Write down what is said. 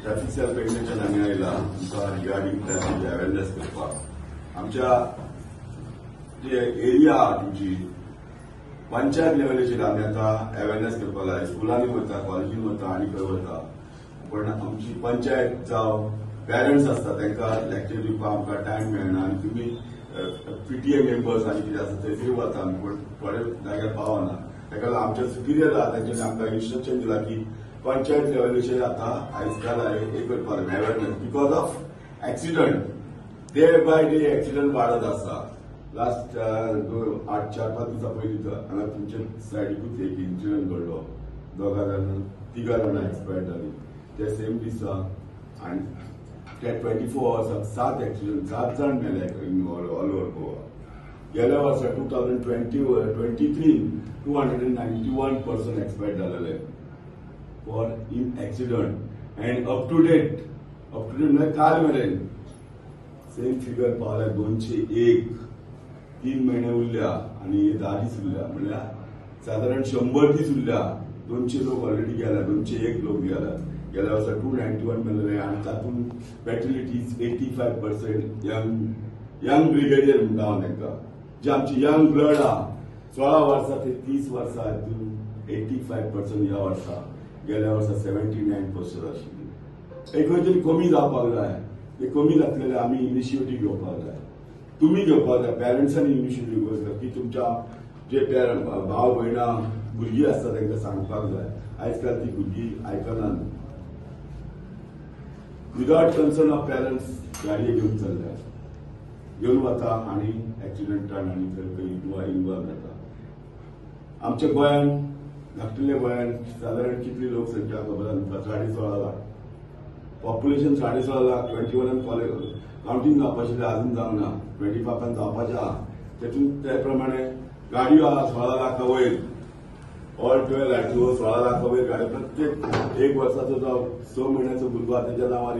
Traffic sale पेडणेच्यान आमी आयला तुमकां रिगार्डींग ट्रॅफिक अवेरनेस करपाक. आमच्या जे एरिया तुमची पंचायत लेवलीचेर आमी आतां अवेरनेस करपाक जाय. स्कुलांनी वता, कॉलेजीन वता आनी खंय वता, पण आमची पंचायत जावं पेरंट्स आसता तांकां लेक्चर दिवपाक आमकां टायम मेळना आनी तुमी पीटीए मेंबर्स आनी कितें आसा थंयसर वता आमी, पूण थोडे जाग्यार पावना. ताका लागून आमच्या सुपिरियर आहा तेंच्यांनी आमकां इन्स्ट्रक्शन दिलां की पंचायत लेवलीचेर आतां आयज काल हें करपाक जाय awareness because of accident. Day by day accident वाडत आसा. लास्ट 8 4 5 दिसां पयलीं हांगा तुमच्या सायडीकूच एक इन्सिडंट घडलो, 2 जाणां 3 जाणां एक्सपायर्ड जाली ते सेम दिसा. आनी त्या 24 आवर्साक 7 एक्सिडंट, 7 जाण मेले ऑल ओवर गोवा. गेल्या वर्सा 2023 291 पर्सन एक्सपायर्ड जालेले for in accident. And up to date म्हळ्यार काल मेरेन सेम फिगर पावल्या 201. 3 म्हयने उरल्या आनी 10 दीस उरल्या, म्हणल्यार सादारण 100 दीस उरल्या. 200 लोक ऑलरेडी गेल्या, 201 लोक गेल्या. गेल्या वर्सा 291 मेलेले आनी तातूंत फॅटिलिटी 85% यंग ब्रिगेडियर म्हणटा हांव तांकां, जे आमची यंग ब्लड आहा 16 वर्सां ते 30 वर्सां हातूंत 85% ह्या वर्सा. गेल्या वर्सा 79% आशिल्ली. एक खंय तरी कमी जावपाक जाय. ते कमी जातलेले आमी इनिशिएटीव घेवपाक जाय, तुमी घेवपाक जाय, पेरंट्सांनी इनिशिएटीव घेवपाक जाय की तुमच्या जे भाव भयणां भुरगीं आसता तांकां सांगपाक जाय. आयज काल ती भुरगीं आयकनात, विदाउट कन्सर्न ऑफ पेरंट्स गाडये घेवन चल्ल्या, घेवन वता आनी एक्सिडंटान आनी थंय खंय इनवॉल्व जाता. आमच्या गोंयान, धाकटुल्या गोंयान सादारण कितली लोकसंख्या खबर आसा? 16.5 लाख पॉप्युलेशन, 16.5 लाख. 21 कॉलेज कावंटींग जावपाचें अजून जावंक ना, 25 जावपाचें आहा. तेतून ते प्रमाणे गाडयो आहा 16 लाखा वयर, ऑल 12 आरटीओ 16 लाखा वयर गाडी. प्रत्येक एक वर्साचो जावं 6 म्हयन्याचो भुरगो आहा तेच्या नांवार